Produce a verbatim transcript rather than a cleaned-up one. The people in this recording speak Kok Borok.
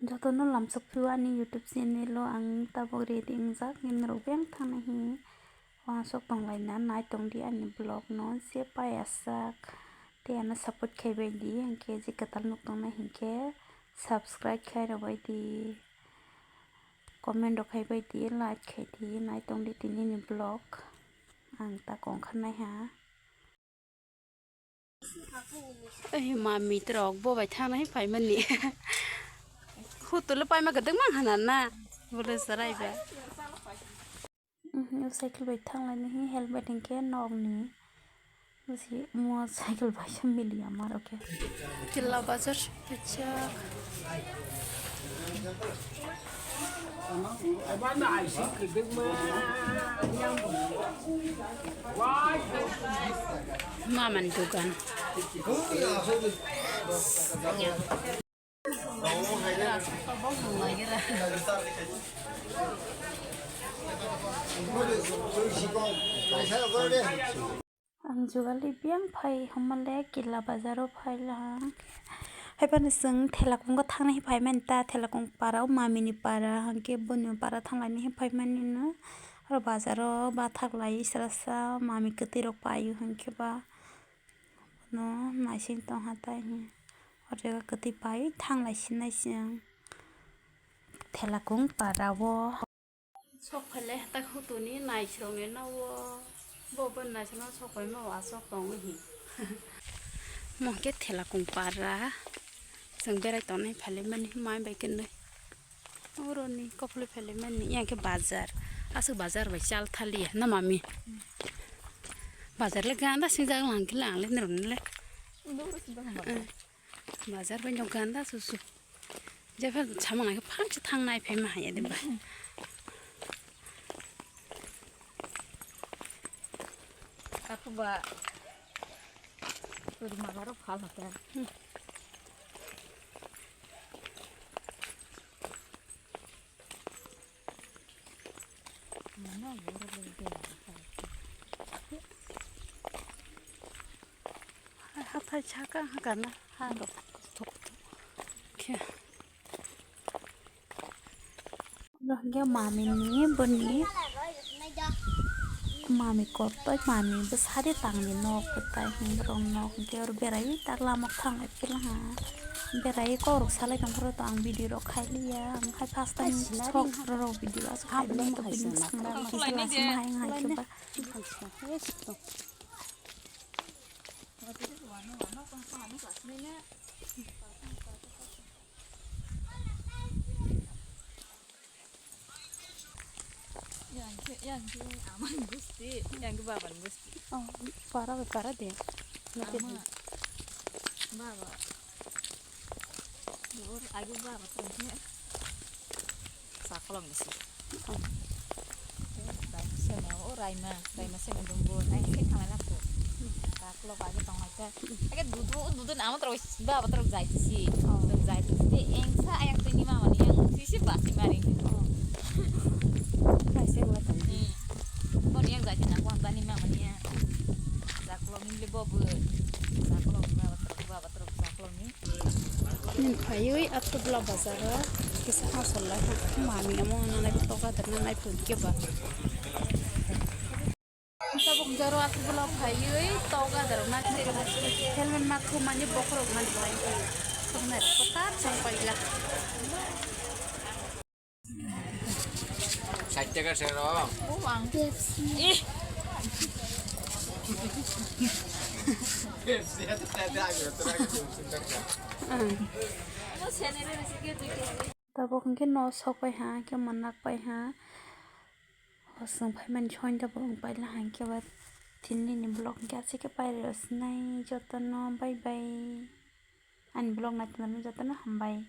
Jotono lamsok phio ani YouTube channel o, ang tabok ready wngjak, norok beng thangna hi uansuk tonglaina nai tongdi ani vlog no, je paiyasak tei ano support khaibaidi, hinkhe je kwtal nuk tongna hinkhe subscribe khairokbaidi, comment rok khaibaidi, like khaidi, nai tongdi tini ni vlog, ang ta kongkha naiha. Ei mami trok bo bai thangna hi phaimani. Hutule paima kwdwk mang hana na. Bole sarai ba. Mhm, cycle bai thanglaini hi helmet hinkhe nokni. Busi mo cycle bai se mili amar oke. Killa bazar. Acha. Maman dugan. Ang jugali biyang phai hwnmale Killa bazaro phai lang. Haibano chwng Thelakung o thangna hi phaimani ta, Thelakung para o mamini para, hwnkhe boni para thanglaini hi phaimani no. Oro bazaro bathak lai srasa mami kwtwi rok paio hwnkhe ba no naising tongha tai hi. O jaga kwtwi pai thanglai sinai chwng Thelakung para o. Sok phaile tak hutuni naisrokni nogo. Bo bo naisrokno sok phaima o aswk tongo hi. Mo khe Thelakung para. Chwng berai tongnai phaile mani mai bai khe nai. Oroni kopholi phaile mani yang khe bazar. Aswk bazar bai chal thaliya na mami. Bazar le ganda singjak lang khe lang le nirok le. Bazar bai no ganda susu. Jephar samung nai phang se thang nai phaima hanya de ba. Aku ba. Turi magaro phal hata. Hathai saka haka na ha rok tok tok khe. Rohingya mami ni boni mami kotor mami bwsari tangni nok kwtai hinwi rok nok hwnkhe oro berai tak lama thanglai. Khe laha berai kok rok salai tong phuru to ang video rok khai liya, ang khai first time sok rok video aswk khai liya to bini bwskango ang kisa lachima hai wng hai khe ba. Yang ke, yang ke aman gusti, yang ke baban gusti. Oh, para be para de. Ama, baba. Dur, agi baba tuh. Sakolong sih. Oh. Raima sema, oh, raima, raima sema dungbo, raima sema thanglai lakho. Sakolong agi tong lai ta. Agi dudu, dudu nama terus baba terus jai sih. Oh. Terus jai sih. Engsa ayang tuh ni mama ni yang sisi basi mari. Oh. Raima sema tong. Hmm. Bon yang jai na kuan tani mama ni yang. Sakolong ini lebo bu. Sakolong baba terus, baba terus sakolong ni. Nini phaiwi Atubla bazaro kisa hasol lai ha. Mami amo nanai toga da nanai pun ke ba. Tabuk jaro Atubla phaiwi toga da rok na helmet ma khumani bokhorok mani lai. Songnai rok kota chong paila. Sait taka sero. Bumang. Pepsi. Ih. Pepsi ata tata agro tara agro sundar ka. Tabuk hwnkhe no sok pai ha, hwnkhe manak pai ha. Hosong phaimani soin tabuk wng paila ha, hwnkhe ba tini ni vlog hwnkhe aswk khe pairwsnai jotono, bye bye. Ani vlog naitongrokno jotono hambai.